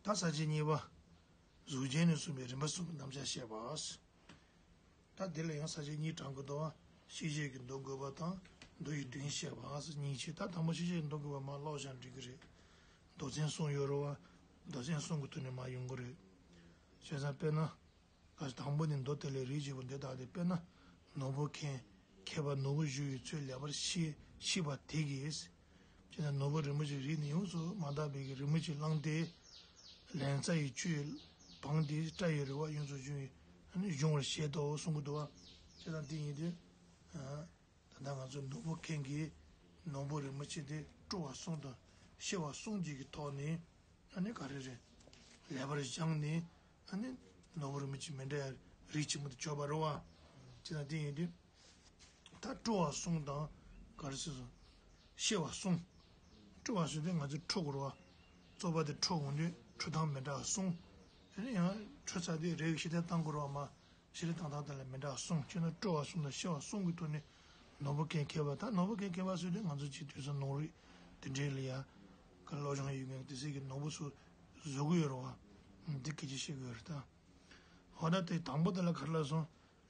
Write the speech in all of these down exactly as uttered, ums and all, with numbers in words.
ད་ས་བཅད་གཉིས་པ། གཟུགས་ཅན་ནས་གསུངས་པའི་རིམ་པ་གསུམ་གྱི་རྣམ་གཞག་བཤད་པ། ད་དེ་ལ་ཡང་ས་བཅད་གཉིས་དྲངས་ཀྱི་འདུག་བ། ཤེས་བྱེད་ཀྱི་མདོ་དགོས་པ་དང་མདོ་ཡི་དོན་བཤད་པ་གཉིས་བྱས། ད་དང་པོ་ཤེས་བྱེད་ཀྱི་མདོ་དགོས་པ་མར་ཀློག་བཞག་འགྲིག་གི་རེད། མདོ་ཚན་གསུམ་ཡོད་རེད་བ། མདོ་ཚན་གསུམ་གྱི་ཐོག་ནས་མར་ཡོང་གི་རེད། བྱས་ཙང་དཔེར་ན། ག་དང་པོ་ནི་མདོ་དེ་ལས་རིགས་བཞི་པོ་འདི་ལྟ་སྟེ། དཔེར་ན། ནོར་བུ་མཁན་མཁས་པ་ནོར་བུ་བཞུ་བའི་ཚུལ་ལེགས་པར་ཤེས་ཤེས་པ་དེ་གིས། ཅེ་ན་ནོར་བུ་རིན་པོ་ཆེ་རིགས་ནི་ཡོངས་སུ་མ་དག་པའི་གི་རི་མོ་ཅིག་བླངས་ཏེ། ལན་ཚྭ་ཡི་ཆུ་ཡིས་སྦངས་ཏེ་སྐྲ་ཡི་རེ་བ་ཡོངས་སུ་གཞུང་བའི་གཞུང་བར་བཞེད་དོ་གསུང་གི་འདུག་བ། ཅེ་ན་འདི་ཡིན་དུས། ད་ལྟ་ང་ཚོ་ནོར་བུ་མཁན་གྱིས་ནོར་བུ་རིན་པོ་ཆེ་དེ་སྤྲོ་བ་གསུམ་དང་ཤེས་པ་གསུམ་གྱི་གི་ཐོག་ནས། ཨ་ནི་ག་རེ་རེད། ལེགས་པར་སྦྱངས་ནས། ཨ་ནི་ནོར་བུ་རིན་པོ་ཆེ་མི་འདྲ་བའི་རིགས་ཆེན་པོ་དེ་བརྗོད་པ་རེད་བ། ཅེ་ན་དེ་ཡིན་དུས། ད་སྤྲོ་བ་གསུམ་དང་ག་རེ་ཟེར་སོང་། ཤེས་པ་གསུམ། སྤྲོ་བ་ཟེར་དུས་ང་ཚོ་འཁྲུ་དགོས་རེད་བ། བཙོག་པ་དེ་འཁྲུ་འོང་དུས་འཁྲུ་སྟངས་མི་འདྲ་བ་གསུམ། ཨ་ནི་ཡང་འཁྲུ་ཚར་དུས་རེ་བའི་ཞི་བདེ་བཏང་དགོས་རེད་བ་མ། ཞི་བདེ་བཏང་སྟངས་དེ་ལ་མི་འདྲ་བ་གསུམ། ཅེ་ན་སྤྲོ་བ་གསུམ་དང་ཤེས་པ་གསུམ་གྱི་ཐོག་ནས་ནོར་བུ་མཁན་མཁས་པ། ད་ནོར་བུ་མཁན་མཁས་པ་ཟེར་དུས་ང་ཚོ་ཅིག་དུས་སང་ནོར་རིགས་དེ་འདྲའི་ལ་ཡ། ག་སློབ་སྦྱོང་ཡོད་མཁན་དེ་ཚོ་གི་ནོར་བུ་ཚོ་བཟོ་གི་ཡོད་རེད་བ། འདི་སྐད་ཆ་བཤད་གི་ཡོད་རེད་ད། འོ་ན་དེ་དང་པོ་དེ་ལ་ག་རེ་ལབ་སོང་།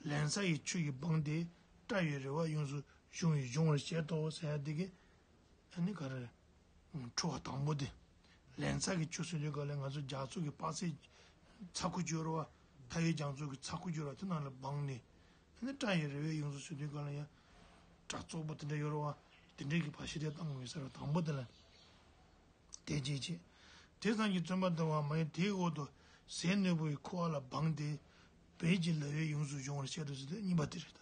ལན་ཚྭ་ཡི་ཆུ་ཡིས་སྦངས་ཏེ་སྐྲ་ཡི་རེ་བ་ཡོངས་སུ་གཞུང་བའི་གཞུང་བར་བཞེད་དོ་ཟེར་ཡ་དེ་གི། ཨ་ནི་ག་རེ། འཁྲུ་བ་དང་པོ་དེ། ལན་ཚྭ་གི་ཆུ་ཟེར་དུས་ག་ལ་ང་ཚོ་རྒྱ་མཚོ་གི་དཔག་ཚད་ཚ་ཁུ་སྦྱོར་བ། མཐའ་ཡས་རྒྱ་མཚོ་གི་ཚ་ཁུ་སྦྱོར་བ་དེ་ནང་ལ་སྦངས་ནས། ཨ་ནི་སྐྲ་ཡི་རེ་བའི་ཡོངས་སུ་ཟེར་དུས་ག་ལ་ཡ། སྐྲ་བཙོག་པོ་དེ་འདྲ་ཡོད་རེད་བ། དེ་འདྲའི་གི་ཕར་ཞི་བདེ་བཏང་དགོས་ཟེར་བ་དང་པོ་དེ་ལ། དེ་རྗེས་ཀྱི། དེ་ཙམ་གྱིས་བརྩོན་པ་འདི་བ་མ་ཡིན་དེའི་འོག་ཏུ་ཟས་ནོར་བུ་ཡི་ཁུ་བ་ལ་སྦངས་ཏེ། བལ་གྱི་ལ་བས་ཡོངས་སུ་གཞུང་བར་བཤད་དོ་ཟེར་དུས་གཉིས་པ་དེ་རེད་ད།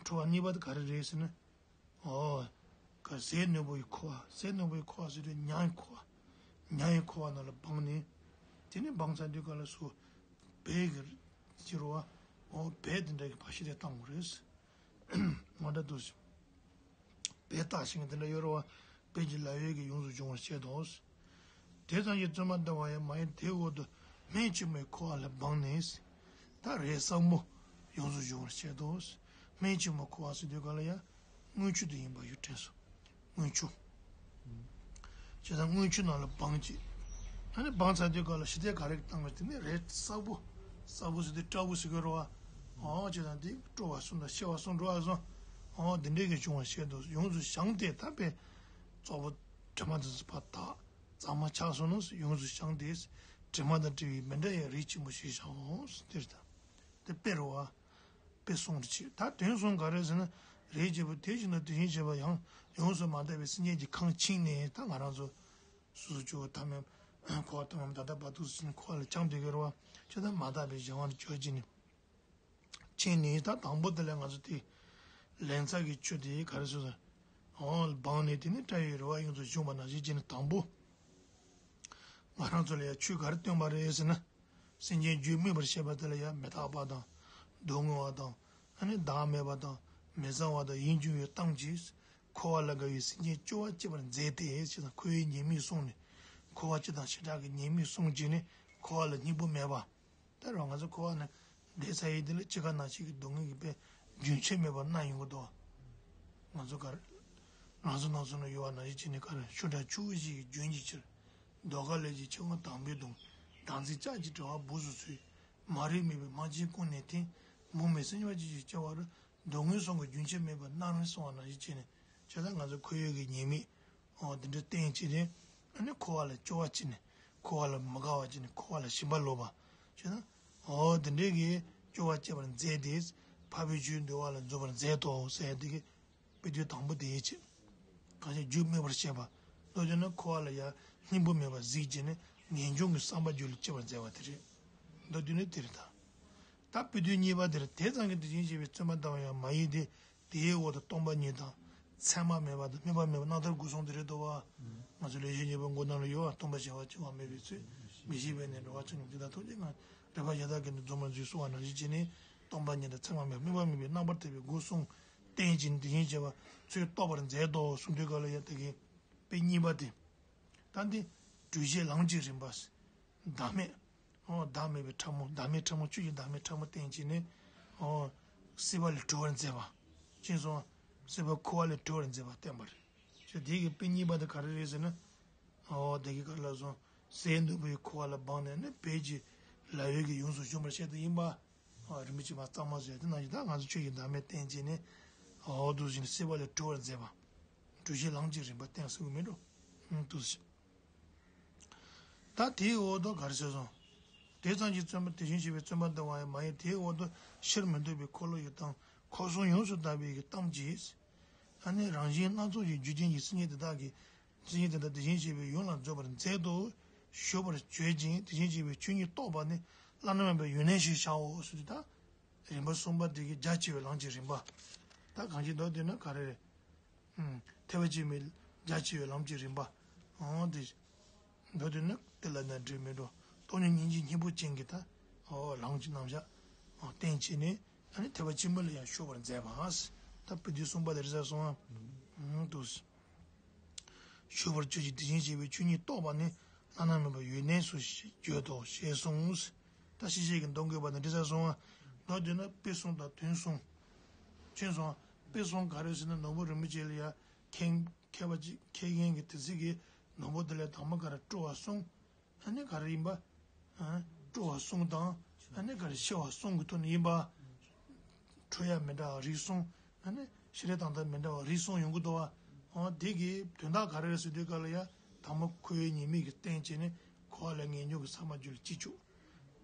འཁྲུ་བ་གཉིས་པ་དེ་ག་རེ་རེད་ཟེར་ན། འོ། ག་ཟས་ནོར་བུ་ཡི་ཁུ་བ། ཟས་ནོར་བུ་ཡི་ཁུ་བ་ཟེར་དུས་མྱང་ཡི་ཁུ་བ། མྱང་ཡི་ཁུ་བ་ནང་ལ་སྦངས་ནས། དེ་ནས་སྦངས་ཚར་དུས་ག་ལ་སོ། བལ་གྱི་ཕྱི་རུ་བ། འོ་བལ་དེ་འདྲ་གི་ཕར་ཞི་བདེ་བཏང་དགོས་རེད། མ་འདྲ་འདུག་ཟེར། བལ་བཏགས་ཤིང་དེ་འདྲ་ཡོད་རེད་བ། བལ་གྱི་ལ་བས་ཀྱི་ཡོངས་སུ་གཞུང་བར་བཤད་དོ། དེ་ཙམ་གྱིས་བརྩོན་པ་འདི་བ་ཡང་མ་ཡིན་དེའི་འོག་ཏུ་སྨན་ཆེན་མོའི་ཁུ་བ་ལ་སྦངས་ནས། ད་རས་སྲབ་མོ་ཡོངས་སུ་གཞུང་བར་བཤད་དོ། སྨན་ཆེན་མོའི་ཁུ་བ་ཟེར་དུས་ག་ལ་ཡང་དངུལ་ཆུ་དེ་ཡིན་པ་ཡོད་དྲན་སོང་། དངུལ་ཆུ། བྱས་ཙང་དངུལ་ཆུ་ནང་ལ་སྦངས་ཅིག་ཨ་ནི་སྦངས་ཚར་དུས་ག་ལ་ཞི་བདེ་ག་རེ་བཏང་བ་དེ་ནི་རས་སྲབ་པོ། སྲབ་པོ་ཟེར་དུས་སྲབ་པོ་ཟེར་གི་རེད་བ། འོ་བྱས་ཙང་དེ་སྤྲོ་བ་གསུམ་དང་ཤེས་པ་གསུམ་འགྲོ་བ་གསུམ། འོ་དེ་འདྲའི་གི་བྱུང་བ་བཤད་དོ། ཡོངས་སུ་བཞེངས་ཏེ་ད་དཔེ། བཙོག་པོ་དྲི་མ་དེ་ཚོ་ཕར་དག་གཙང་མ་ཆགས་སོང་ནོ། ཡོངས་སུ་བཞེངས་ཏེ། དྲི་མ་དང་བྲལ་བའི་མི་འདྲ་བའི་རིགས་ཆེན་པོ་ཞིག་བཞག་འོང་ཟེར་ད། དེ་དཔེ་རེད་བ། དཔེ་གསུངས་ཏེ་ཅི། ད་དོན་གསུམ་ག་རེ་ཟེར་ན། རིགས་ཀྱི་བུ་དེ་བཞིན་དུ་དེ་བཞིན་གཤེགས་པ་ཡང་ཡོངས་སུ་མ་དག་པའི་སེམས་ཅན་གྱི་ཁམས་ཕྱིན་ནས། ད་ང་རང་ཚོ་སོ་སོ་སྐྱེ་བོ་ཐ་མལ་འཁོར་བ་ཐ་མལ་ད་ལྟ་བར་དུ་ཕྱིན་འཁོར་བ་ལ་འཁྱམས་བསྡད་ཀྱི་རེད་བ། ཁྱོད་ད་མ་དག་པའི་གཞན་དབང་དུ་གྱུར་ཅིག་ནས། ཕྱིན་ནས་ད་དང་པོ་དེ་ལ་ང་ཚོ་དེ་ལན་ཚྭ་གི་ཆུ་དེ་ག་རེ་ཟེར་ཟེར། འོ་སྦངས་ནས་དེ་ནས་སྐྲ་ཡི་རེ་བ་ཡོངས་སུ་གཞུང་བ་ནང་བཞིན་བྱས་ནས་དང་པོ། ང་རང་ཚོ་ལ་ཡང་ཆོས་ག་རེ་སྟོན་པ་རེད་ཟེར་ན། སེམས་ཅན་རྒྱུད་སྨིན་པར་བྱེད་པ་དེ་ལ་ཡང་མི་རྟག་པ་དང་། སྡུག་བསྔལ་བ་དང་། ཨ་ནི་བདག་མེད་པ་དང་མི་གཙང་བ་དང་ཡིད་འབྱུང་བའི་གཏམ་གྱིས། འཁོར་བ་ལ་དགའ་བའི་སེམས་ཅན་སྐྱོ་བ་སྐྱེད་པར་མཛད་དེ་ཞེས་དང་། འཁོར་བའི་ཉེས་དམིགས་གསུངས་ནས། འཁོར་བ་སྤྱི་དང་བྱེ་བྲག་གི་ཉེས་དམིགས་གསུངས་བྱས་ནས་འཁོར་བ་ལ་སྙིང་པོ་མེད་པ། ད་རུང་ང་ཚོ་འཁོར་བ་ནས་བསྡད་ཚར་ཡས་དེ་ལ་འཆི་ཁ་ནང་བཞིན་གྱི་སྡུག་བསྔལ་གྱི་དཔེ་རྒྱུན་ཆད་མེད་པར་མནར་ཡོང་གི་འདུག་ང་ཚོ་ག་རེ། རང་ཚོ་ནང་ཚོ་ན་ཡོད་པ་ནང་བཞིན་བྱས་ནས་ག་རེ། ཆུ་དྲག་ཆུ་བོ་བཞི་ཡི་རྒྱུན་གྱི་ཕྱིར། རྡོ་ཁ་ལས་ཀྱི་ཆུ་བོ་དང་པོའི་གདུང་། བདག་འཛིན་ལྕགས་ཀྱི་དྲི་བ་སྦུབས་སུ་ཚུད། མ་རིག་མུན་པའི་རྨ་བྱའི་ཀུན་ནས་འཐིབས། མུ་མེད་སེམས་ཉིད་པ་ཅི་ཞིག་སྐྱེ་བ་རུ། སྡུག་བསྔལ་གསུམ་གྱི་རྒྱུན་ཆད་མེད་པར་མནར་མེད་གསུངས་པ་ནང་བཞིན་བྱས་ནས། བྱས་ཙང་ང་ཚོ་འཁོར་བའི་གི་ཉེས་དམིགས། འོ་དེ་འདྲ་བསྟན་བྱས་ནས། ཨ་ནི་འཁོར་བ་ལ་སྐྱོ་བ་བྱས་ནས། འཁོར་བ་ལ་མི་དགའ་བ་བྱས་ནས། འཁོར་བ་ལ་ཞེན་པ་ལོག་པ། བྱས་ན། འོ་དེ་འདྲའི་གི་སྐྱོ་བ་སྐྱེད་པར་མཛད་དེ། འཕགས་པའི་ཆོས་འདུལ་བ་ལ་འཛུད་པར་མཛད་དོ་ཟེར་ཡ་དེ་གི། དཔེ་དེ་དང་པོ་དེ་ཡིན་ཕྱིར། གང་ཞིག་རྒྱུད་སྨིན་པར་བྱེད་པ། མདོར་བསྡུས་ན་འཁོར་བ་ལ་ཡང་སྙིང་པོ་མེད་པར་གཟིགས་བྱས་ནས་ངེས་འབྱུང་གི་བསམ་པ་རྒྱུད་ལ་སྐྱེ་བར་མཛད་པ་དེ་རེད། མདོར་བསྡུས་ན་དེ་རེད་ད། ད་དཔེ་དོན་གཉིས་པ་དེར། དེ་ཙམ་གྱིས་དེ་བཞིན་གཤེགས་པའི་བརྩོན་པ་འདི་བ་ཡང་མ་ཡིན་ཏེ། དེའི་འོག་ཏུ་སྟོང་པ་ཉིད་དང་། མཚན་མ་མེད་པ་དང་དམིགས་པ་མེད་པ། རྣམ་ཐར་དགུ་གསུམ་དེ་རེད་དོ་བ། ང་ཚོ་ལེགས་བཤད་སྙིང་པོ་མགོ་ནང་ལ་ཡོད་བ། སྟོང་པ་བྱ་བ་སྐྱེ་བ་མེད་པའི་ཚུལ། མི་ཤེས་པས་ནི་འགྲོ་བ་ཆ་མཉམ། དེ་དག་ཐམས་ཅད་ང་། རེག་པ་ཤ་སྟག་གི་ནི་རྫོགས་པར་འཛིན་གསུངས་པ་ནང་བཞིན་བྱས་ནས། སྟོང་པ་ཉིད་དང་མཚན་མ་མེད་པ་དམིགས་པ་མེད་པའི་རྣམ་པར་དག་པའི་སྒོ་གསུམ་བསྟན་ཅིང་དེ་བཞིན་གཤེགས་པ་ཚུལ་རྟོགས་པར་མཛད་དོ་གསུངས་དུས་ག་ལ་ཡ་དེ་གི། དཔེ་གཉིས་པ་དེ། ད་འདི་གྲོལ་བྱེད་ལམ་གྱི་རིམ་པ། བདག་མེད། ཨོ་བདག་མེད་པའི་ཕྲ་མོ། བདག་མེད་ཕྲ་མོ། ཆོས་ཀྱི་བདག་མེད་ཕྲ་མོ་བསྟན་བྱས་ནས། ཨོ་སྲིད་པ་ལས་གྲོལ་བར་མཛད་པ། ཅེས་སོགས། སྲིད་པ་འཁོར་བ་ལས་གྲོལ་བར་མཛད་པ་བསྟན་པ་རེད། ཅེས་དེ་གི་དཔེ་གཉིས་པ་དེ་ག་རེ་རེད་ཟེར་ན། ཨོ་དེ་གི་ག་རེ་ལབ་སོང་། ཟས་ནོར་བུའི་འཁོར་བ་ལ་སྦངས་ནས་ནི་བོད་ཀྱི་ལ་འོས་ཀྱི་ཡོངས་སུ་གཞོན་པར་བཤད་དུ་ཡིན་པ། རིན་པོ་ཆེ་མ་གཙང་མ་བཟོས་དེ་ནང་བཞིན་ད་ང་ཚོ་ཆོས་ཀྱི་བདག་མེད་བསྟན་བྱས་ནས་འོ་འདུག་བཞིན་སྲིད་པ་ལས་གྲོལ་བར་མཛད་པ། གྲོལ་བྱེད་ལམ་གྱི་རིམ་པ་བསྟན་ཟེར་གི་མིན་འགྲོ། འདུག་ད་དེའི་འོག་ཏུ་ག་རེ་ཟེར་སོང་། དེ་ཙམ་གྱིས་བརྩོན་པ་དེ་བཞིན་གཤེགས་པའི་བརྩོན་པ་འདི་བ་ཡང་མ་ཡིན། དེའི་འོག་ཏུ་ཕྱིར་མི་ལྡོག་པའི་འཁོར་ལོ་ཡི་གཏམ། འཁོར་གསུམ་ཡོངས་སུ་དག་པའི་གི་གཏམ་གྱིས། ཨ་ནི་རང་བཞིན་སྣ་ཚོགས་ཀྱི་རྒྱུ་ཅན་གྱི་སེམས་ཅན་དེ་དག་གི་སེམས་ཅན་དེ་དག་དེ་བཞིན་གཤེགས་པའི་ཡུམ་ལ་འཛིན་པར་མཛད་དོ། ཞུ་བར་བྱེད་ཅིང་དེ་བཞིན་གཤེགས་པའི་ཆོས་ཉིད་རྟོགས་པ་ནི་བླ་ན་མེད་པའི་ཡོན་ཏན་ཞེས་བྱའོ་ཟེར་ཏེ། ད་རིམ་པ་གསུམ་པ་དེ་གི་རྒྱ་ཆེ་བའི་ལམ་གྱི་རིམ་པ། ད་གང་ཞིག་མདོ་དེ་ནི་ག་རེ་རེད། ཐེག་པ་ཆེན་པོའི་རྒྱ་ཆེ་བའི་ལམ་གྱི་རིམ་པ། འོ་དེ། མདོ་དེ་ནི་དེ་ལ་ནི་འབྲེལ་མི་འགྲོ། སྟོང་ཉིད་སྙིང་རྗེའི་སྙིང་པོ་ཅན་གྱི་ད། འོ་ལམ་གྱི་རྣམ་གཞག་བསྟན་བྱས་ནས་ཨ་ནི་ཐེག་པ་ཆེན་པོ་ལ་ཡང་ཞུགས་པར་མཛད་པ། ད་པོ་ཏི་གསུམ་པ་དེ་རེད་ཟེར་སོང་ཨ། འདུག་ཞུགས་པར་བྱེད་ཅིང་དེ་བཞིན་གཤེགས་པའི་ཆོས་ཉིད་རྟོགས་པ་ནི་བླ་ན་མེད་པའི་ཡོན་ཏན་ཞེས་བརྗོད་དོ་ཞེས་གསུངས། ད་ཤེས་བྱའི་གི་མདོ་འགོད་པ་ནི་འདི་ལྟར་གསུངས་པ། མདོ་འདི་ན་དཔེ་གསུམ་དང་དོན་གསུམ། ཅེས་གསུངས་པ། དཔེ་གསུམ་ག་རེ་ཟེར་ན་ནོར་བུ་རིན་པོ་ཆེ་ལ་ཡང་མཁས་མཁས་པ་ཅིག་མཁས་མཁན་གྱི་དེ་ཚིག་གི་ནོར་བུ་དེ་ལས་དང་པོ་ག་རེ་སྤྲོ་བ་གསུམ། ཨ་ནི་ག་རེ་ཡིན་པ། ཨ། སྤྲོ་བ་གསུམ་དང་། ཨ་ནི་ག་རེ་ཤེས་པ་གསུམ་གྱི་ཐོག་ནས་ཡིན་པ། འཕྲོད་ཡ་མི་འདྲ་བ་རིགས་གསུམ། ཨ་ནི་ཤེས་རབ་དང་ལྡན་མི་འདྲ་བ་རིགས་གསུམ་ཡོང་གི་འདུག་བ། འོ་དེ་གི་དོན་དག་ག་རེ་རེད་ཟེར་དུས་སྐབས་ལ་ཡ་དང་པོ་ཁོ་བོའི་ཉེས་དམིགས་ཀྱི་རྟེན་བྱས་ནས་འཁོར་བ་ལས་ངེས་འབྱུང་གི་ས་མ་རྒྱུད་ལ་སྐྱེ་བཅུག་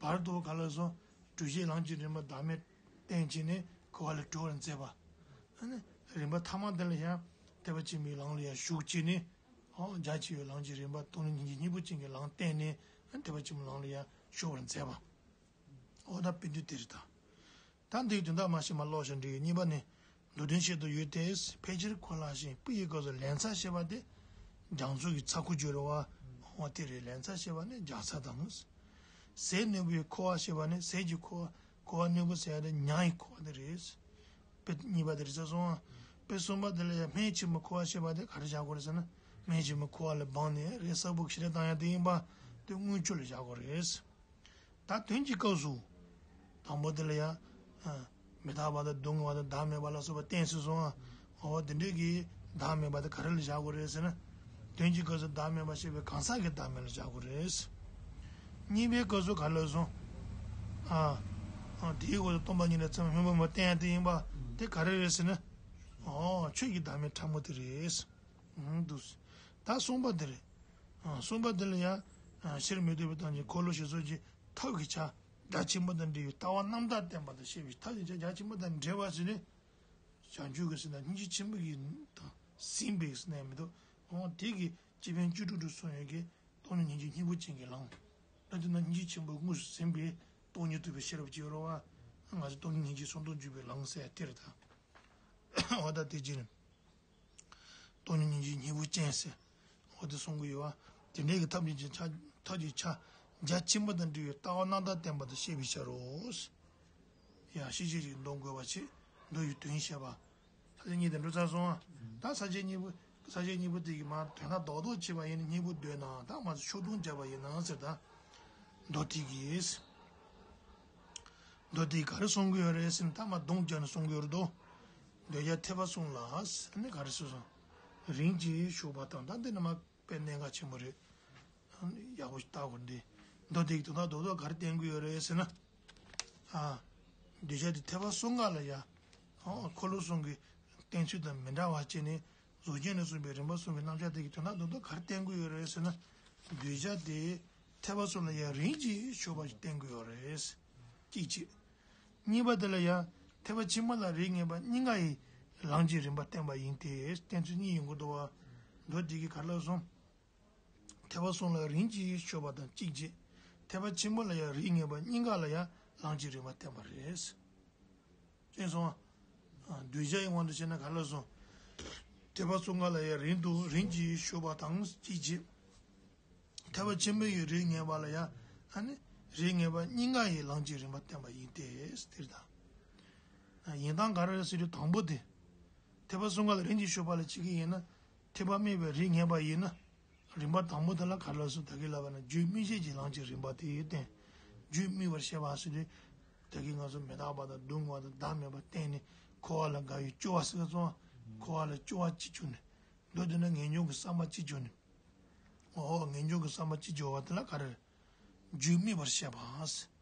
བར་དུ་ག་ལ་སོང་། གྲོལ་བྱེད་ལམ་གྱི་རིམ་པ་བདག་མེད་བསྟན་བྱས་ནས་འཁོར་བ་ལས་གྲོལ་བར་མཛད་པ། ཨ་ནི་རིམ་པ་ཐ་མ་དེ་ལ་ཡང་ཐེག་པ་ཆེན་པོའི་ལམ་ལ་ཡང་ཞུགས་བྱས་ནས། ཨོ་རྒྱ་ཆེ་བའི་ལམ་གྱི་རིམ་པ་སྟོང་ཉིད་སྙིང་རྗེ་སྙིང་པོ་ཅན་གྱི་ལམ་བསྟན་ནས་ཐེག་པ་ཆེན་པོའི་ལམ་ལ་ཡང་ཞུགས་པར་མཛད་པ། ཨོ་ད་དཔེ་དུས་དེ་རེད་ད། ད་འདིའི་དོན་དག་མ་ཤེས་མ་ཀློག་ཤིང་འདྲི་ཡི་གཉིས་པ་ནི། མདོ་དོན་ཆེད་དུ་ཡོད་དེ། ཕལ་ཆེར་གོ་སླ་ཞིང་དཔེ་ཡི་སྐབས་སུ་ལན་ཚྭ་ཞེས་པ་དེ། རྒྱ་མཚོ་གི་ཚྭ་ཁུ་བརྗོད་རེད་བ། ཨོ་དེ་རེད། ལན་ཚྭ་ཞེས་པ་ནི་རྒྱ་ཚྭ་དང་། ཟས་ནོར་བུའི་ཁུ་བ་ཞེས་པ་ནི་ཟས་ཀྱི་ཁུ་བ། ཁུ་བ་ནོར་བུ་ཟེར་ཡ་དེ་ཉ་ཡི་ཁུ་བ་དེ་རེད། དཔེ་གཉིས་པ་དེ་རེད་ཟེར་སོང་ང་། དཔེ་གསུམ་པ་དེ་ལ་ཡང་སྨན་ཆེན་མོའི་ཁུ་བ་ཞེས་པ་དེ་ག་རེ་བཞག་དགོས་རེད་ཟེར་ན། སྨན་ཆེན་མོའི་ཁུ་བ་ལ་སྦངས་ནས་རས་གསར་བུ་ཞིག་རེ་བཏང་ཡ་དེ་ཡིན་པ། དེ་དངུལ་ཆུ་ལ་བཞག་དགོས་རེད། ད་དོན་གྱི་སྐབས་སུ། དང་པོ་དེ་ལ་ཡང་། མི་རྟག་པ་དང་སྡུག་བསྔལ་བ་དང་བདག་མེད་པ་ལ་སོགས་པ་བསྟན་ཟེར་སོང་ང་། འོ་དེ་འདྲའི་གི་བདག་མེད་པ་དེ་ག་རེ་ལ་བཞག་དགོས་རེད་ཟེར་ན། དོན་གྱི་སྐབས་སུ་བདག་མེད་པ་ཞེས་པའི་གང་ཟག་གི་བདག་མེད་ལ་བཞག་དགོས་རེད། གཉིས་པའི་སྐབས་སུ་ག་ལ་སོང་། ཨ། ཨ་དེའི་འོག་ཏུ་སྟོང་པ་ཉིད་ལ་ཚད་མ་སྨོན་པ་མ་བསྟན་ཡ་དེ་ཡིན་པ། དེ་ག་རེ་རེད་ཟེར་ན། ཨོ་ཆོས་ཀྱི་བདག་མེད་ཕྲ་མོ་དེ་རེད། འདུག་ད་གསུམ་པ་དེ་རེད། ཨ་གསུམ་པ་དེ་ལ་ཡང་། ཨ་ཕྱིར་མི་ལྡོག་པའི་གཏམ་གྱི་འཁོར་ལོ་ཞེས་སོགས་ཀྱི་ཐབས་ཀྱི་ཆ། རྒྱ་ཆེན་པོ་དང་འབྲེལ་བའི་ལྟ་བ་རྣམ་དག་བསྟན་པ་དང་བཤད་པའི་ཐབས་ཀྱི་ཆ་རྒྱ་ཆེན་པོ་དང་འབྲེལ་བ་ཟེར་ནས། བྱང་ཆུབ་ཀྱི་སེམས་དང་སྙིང་རྗེ་ཆེན་པོ་ཡི་དང་ཟིན་པའི་སེམས་མི་འདུག་འོ་དེ་གི་སྤྱི་ཕན་བཅུ་དྲུག་ཏུ་གསུངས་ཡོད་ཀྱི་སྟོང་ཉིད་སྙིང་རྗེ་སྙིང་པོ་ཅན་གྱི་ལམ། ད་དེ་ན་སྙིང་རྗེ་ཆེན་པོ་དངོས་སུ་ཟིན་པའི་སྟོང་ཉིད་རྟོགས་པའི་ཤེས་རབ་ཅིག་ཡོད་རེད་བ། ང་ཚོ་སྟོང་ཉིད་སྙིང་རྗེ་སོ་ཐོག་འཇུག་པའི་ལམ་ཟེར་དེ་རེད་ད། འོ་ད་དེ་ཅི་ནི། སྟོང་ཉིད་སྙིང་རྗེ་སྙིང་པོ་ཅན་ཟེར། འོ་དེ་གསུང་གི་ཡོད་བ། དེ་འདྲའི་གི་ཐབས་ཀྱི་ཆ། ཐབས་ཀྱི་ཆ། རྒྱ་ཆེན་པོ་དང་འབྲེལ་བའི་ལྟ་བ་རྣམ་དག་བསྟན་པ་དང་བཤད་པའི་ཕྱིར་རོ། ཡང་ཤེས་བྱའི་གི་མདོ་འགོད་པ་ཆེ། མདོ་ཡི་དོན་བཤད་པ། ས་བཅད་གཉིས་དེ་འགྲོ་ཚར་སོང་ང་། ད་ས་བཅད་གཉིས་པོ། ས་བཅད་གཉིས་པོ་དེ་གི་མ་དོན་དག་རྡོག་རྡོག་བྱས་པ་ཡིན་ན་གཉིས་པོ་བསྡོས་ན་ད་མ་ཚོ་ཕྱོགས་བསྡོམས་བརྒྱབ་པ་ཡིན་ན་ཟེར་ད། མདོ་དེ་གིས། མདོ་དེ་ག་རེ་གསུང་གི་ཡོད་རེད་ཟེར་ན་ད་མ་སྡོམ་རྒྱག་ནས་གསུང་གི་ཡོད་རེད་དོ། འདོད་ཆགས་ཐེག་པ་གསུམ་ལ་ཟེར་ནས་ག་རེ་གསུངས་སོང་། རིམ་གྱིས་ཞུགས་པ་དང་ད་འདི་ནི་མ་དཔེ་གནད་འགག་ཆེན་པོ་རེད། ཡག་པོ་ཞིག་བལྟ་དགོས་འདི། མདོ་དེ་གི་དོན་དག་རྡོག་རྡོག་ག་རེ་བསྟན་གི་ཡོད་རེད་ཟེར་ན། ཨ། འདོད་ཆགས་དེ་ཐེག་པ་གསུམ་ཀ་ལ་ཡ། འཁོར་ལོ་གསུམ་གྱི་བསྟན་ཚུལ་དང་མི་འདྲ་བ་བྱས་ནས། གཟུགས་ཅན་ལ་སོགས་པའི་རིམ་པ་གསུམ་གྱི་རྣམ་གཞག་དེ་གི་དོན་དག་རྡོག་རྡོག་ག་རེ་བསྟན་གི་ཡོད་རེད་ཟེར་ན། འདོད་ཆགས་དེ་ཐེག་པ་གསུམ་ལ་ཡང་རིམ་གྱིས་ཞུགས་པ་ཞིག་བསྟན་གི་ཡོད་རེད། གཅིག་བྱས། གཉིས་པ་དེ་ལ་ཡང་ཐེག་པ་ཆེན་པོ་ལ་རིམ་ངེས་པ་གཉིས་ཀ་ཡི་ལམ་གྱི་རིམ་པ་བསྟན་པ་ཡིན་ཏེ། བསྟན་ཚུལ་གཉིས་ཡོང་གི་འདུག་བ། མདོ་དེ་གི་ག་རེ་ལབ་སོང་། ཐེག་པ་གསུམ་ལ་རིམ་གྱིས་ཞུགས་པ་དང་གཅིག་བྱས། ཐེག་པ་ཆེན་པོ་ལ་ཡང་རིམ་ངེས་པ་གཉིས་ཀ་ལ་ཡང་ལམ་གྱི་རིམ་པ་བསྟན་པ་རེད། ཅེས་གསུངས། འདོད་ཆགས་ཡི་དབང་དུ་བྱས་ན་ག་ལ་སོང་། ཐེག་པ་གསུམ་ཀ་ལ་ཡང་རིམ་དུ་རིམ་གྱིས་ཞུགས་པ་དང་གཅིག་བྱས། ཐེག་པ་ཆེན་པོ་ཡི་རིམ་ངེས་པ་ལ་ཡང་ཨ་ནི་རིམ་ངེས་པ་གཉིས་ཀ་ཡི་ལམ་གྱི་རིམ་པ་བསྟན་པ་ཡིན་ཏེ། དེ་ལྟར། ཡིན་སྟངས་ག་རེ་རེད་ཟེར་དུས་དང་པོ་དེ། ཐེག་པ་གསུམ་ཀ་ལ་རིམ་གྱིས་ཞུགས་པ་ལ་བྱེད་ཀྱི་ཡིན་ན། ཐེག་པ་དམིགས་པའི་རིམ་ངེས་པ་ཡིན་ན། རིམ་པ་དང་པོ་དེ་ལ་ག་རེ་ལབ་སོང་ད་གིན་ལབ་པ་ན་རྒྱུད་དམིགས་བྱེད་ཀྱི་ལམ་གྱི་རིམ་པ་དེ་བསྟན། རྒྱུད་དམིགས་པར་བཤད་པ་ཟེར་དུས། ད་གིན་ང་ཚོ་མི་རྟག་པ་དང་སྡུག་བསྔལ་བ་དང་བདག་མེད་པ་བསྟན་ནས་འཁོར་བ་ལ་དགའ་བའི་སྐྱོ་བ་ཟེར་སོང་། འཁོར་བ་ལ་སྐྱོ་བ་གཅིག་བྱུང་ནས། མདོ་དེ་ན་ངེས་འབྱུང་གི་ས་མ་གཅིག་བྱུང་ནས། ཨོ་ངེས་འབྱུང་གི་བསམ་པ་ཅི་འཇོག་པ་དེ་ལ་ག་རེ། རྒྱུད་དམིགས་པར་བཤད་པ།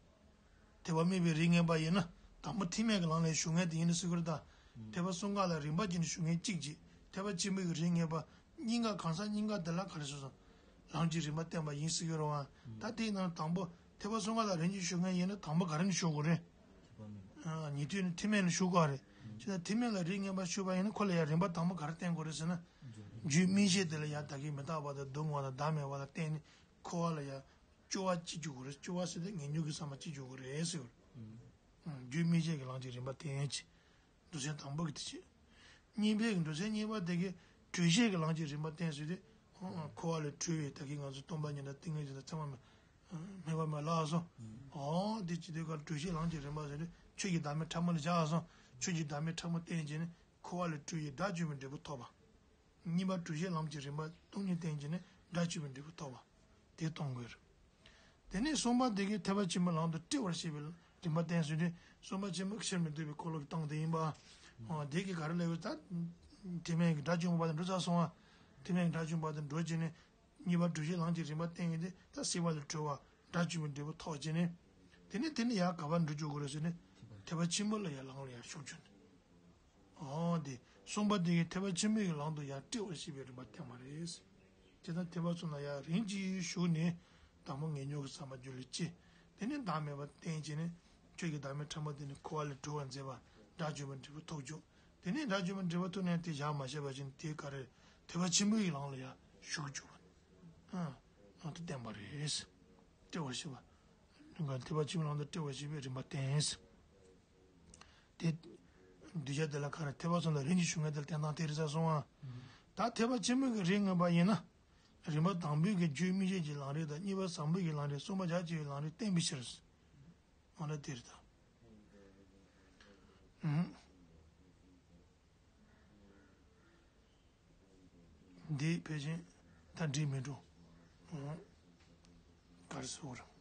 ཐེག་པ་དམིགས་པའི་རིགས་ངེས་པ་ཡིན་ན་དང་པོ་ཐེག་དམན་གྱི་ལམ་ལ་ཞུགས་མཁན་དེ་ཡིན་ན་སུ་ཁར་ད། ཐེག་པ་གསུམ་ཀ་ལ་རིམ་པ་བྱས་ནས་ཞུགས་མཁན་གཅིག་བྱས། ཐེག་པ་ཆེན་པོའི་རིགས་ངེས་པ་གཉིས་ཀ་གང་ཟག་གཉིས་ཀ་དེ་ལ་ག་རེ་ཞུ་སོང་། ལམ་གྱི་རིམ་པ་བསྟན་པ་ཡིན་སྲིད་ཀྱི་རེད་བ། ད་དེའི་ནང་དང་པོ་ཐེག་པ་གསུམ་ཀ་ལ་རིམ་གྱིས་ཞུགས་མཁན་ཡིན་ན་དང་པོ་ག་རེ་ནས་ཞུགས་དགོས་རེད། ཉེ་དུས་ནས་ཐེག་དམན་ལ་ཞུགས་དགོས་རེད། བྱས་ཙང་ཐེག་དམན་ལ་རིགས་ངེས་པ་ཞུགས་པ་ཡིན་ན་ཁོ་ལ་ཡང་རིམ་པ་དང་པོ་ག་རེ་བསྟན་དགོས་རེད་ཟེར་ན། རྒྱུད་དམིགས་བྱེད་དེ་ལ་ཡང་བདག་གིས་མི་རྟག་པ་དང་སྡུག་བསྔལ་བ་དང་བདག་མེད་པ་ལ་བརྟེན་ནས་འཁོར་བ་ལ་ཡང་སྐྱོ་བ་ཅི་འཇུག་དགོས་རེད། སྐྱོ་བ་ཟེར་དུས་ངེས་འབྱུང་གི་བསམ་པ་ཅི་འཇུག་དགོས་རེད་ཟེར། རྒྱུད་དམིགས་བྱེད་ཀྱི་ལམ་གྱི་རིམ་པ་བསྟན་ཅིང་། མདོ་ཚན་དང་པོ་གི་དེ་བྱས། གཉིས་པའི་གི་མདོ་ཚན་གཉིས་པ་དེ་གི་གྲོལ་བྱེད་ཀྱི་ལམ་གྱི་རིམ་པ་བསྟན་ཟེར་དུས། འཁོར་བ་ལས་གྲོལ་བའི་ད་གིན་ང་ཚོ་སྟོང་པ་ཉིད་དང་ཏིང་ངེ་འཛིན་དང་མཚན་མ་མེད་མེད་པ་མེད་ལགས་སོ། འོ་དེ་ཅི་དེ་ག་གྲོལ་བྱེད་ལམ་གྱི་རིམ་པ་ཟེར་དུས་ཆོས་ཀྱི་བདག་མེད་ཕྲ་མོ་ལ་བཞག་སོང་། ཆོས་ཀྱི་བདག་མེད་ཕྲ་མོ་བསྟན་བྱས་ནས་འཁོར་བ་ལས་གྲོལ་བའི་དགྲ་བཅོམ་པའི་འབྲས་བུ་ཐོབ་པ། གཉིས་པ་གྲོལ་བྱེད་ལམ་གྱི་རིམ་པ་སྟོང་ཉིད་བསྟན་བྱས་ནས་དགྲ་བཅོམ་པའི་འབྲས་བུ་ཐོབ་པ། དེ་གཏོང་དགོས་རེད། དེ་ནས་གསུམ་པ་དེ་གིས་ཐེག་པ་ཆེན་པོའི་ལམ་དུ་བསྒྲིལ་བར་བྱེད་པའི་རིམ་པ་བསྟན་ཟེར་དུས་གསུམ་པ་ཆེན་པོ་ཕྱིར་མི་ལྡོག་པའི་འཁོར་ལོ་གི་སྟེང་དེ་ཡིན་པ། འོ་དེ་གིས་ག་རེ་ལབ་ཡོད་ད། ཐེག་དམན་གྱི་དགྲ་བཅོམ་པ་དང་འགྲོ་ཚར་སོང་བ། ཐེག་དམན་གྱི་དགྲ་བཅོམ་པ་དང་འགྲོ་བྱས་ནས་གཉིས་པ་གྲོལ་བྱེད་ལམ་གྱི་རིམ་པ་བསྟན་ཡོད་དེ་ད་སྲིད་པ་ལས་གྲོལ་བ་དགྲ་བཅོམ་པའི་འབྲས་བུ་ཐོབ་བྱས་ནས། དེ་ནས་དེ་ནས་ཡར་ག་པར་འགྲོ་བཅུག་དགོས་རེད་ཟེར་ནས་ཐེག་པ་ཆེན་པོ་ལ་ཡར་ལམ་ལ་ཡར་ཞུགས་བཅུག་ནས། འོ་དེ་གསུམ་པ་དེ་གིས་ཐེག་པ་ཆེན་པོའི་ལམ་དུ་ཡར་བསྒྲིལ་བར་བྱེད་པའི་རིམ་པ་བསྟན་པ་རེད། དེ་ལྟར་ཐེག་པ་གསུམ་ལ་ཡར་རིམ་གྱིས་ཞུགས་ནས་དང་པོ་ངེས་འབྱུང་གི་བསམ་པ་རྒྱུད་ལ་སྐྱེ། དེ་ནས་བདག་མེད་པ་བསྟན་བྱས་ནས་ཆོས་ཀྱི་བདག་མེད་ཕྲ་མོ་དེ་ནི་འཁོར་བ་ལས་གྲོལ་བར་མཛད་པ་དགྲ་བཅོམ་པའི་འབྲས་བུ་ཐོབ་བཅུག་དེ་ནས་དགྲ་བཅོམ་པའི་འབྲས་བུ་ཐོབ་ནས་དེ་བཞག་མ་བྱས་པ་ཅིན་དེ་ག་རེ་ཐེག་པ་ཆེན་པོའི་ལམ་ལ་ཡར་ཞུགས་བཅུག་པ། ལམ་དུ་བསྟན་པ་རེད། བསྒྲིལ་བར་བྱེད་པ། ཐེག་པ་ཆེན་པོའི་ལམ་དུ་བསྒྲིལ་བར་བྱེད་པའི་རིམ་པ་བསྟན། དེ། གདུལ་བྱ་དེ་ལ་ག་རེ་ཐེག་པ་གསུམ་ལ་རིམ་གྱིས་ཞུགས་མཁན་དེ་ལ་བསྟན་སྟངས་དེ་རེད་ས་སོང་ང་། ད་ཐེག་པ་ཆེན་པོའི་གི་རིགས་ངེས་པ་ཡིན་ན། རིམ་པ་དང་པོའི་གི་རྒྱུད་དམིགས་བྱེད་ཀྱི་ལམ་རིམ་དང་གཉིས་པ་བཟང་པོའི་གི་ལམ་རིམ་གསུམ་པ་བྱ་བྱེད་ཀྱི་ལམ་རིམ་བསྟན་པའི་ཕྱིར། འོ་ན་དེ་རེད་ད། ཨུམ། འདི་ཕལ་ཆེར་ད་འགྲིག་མི་འགྲོ། ཨུམ། ག་རེ་ཟེར་དགོས་རེད།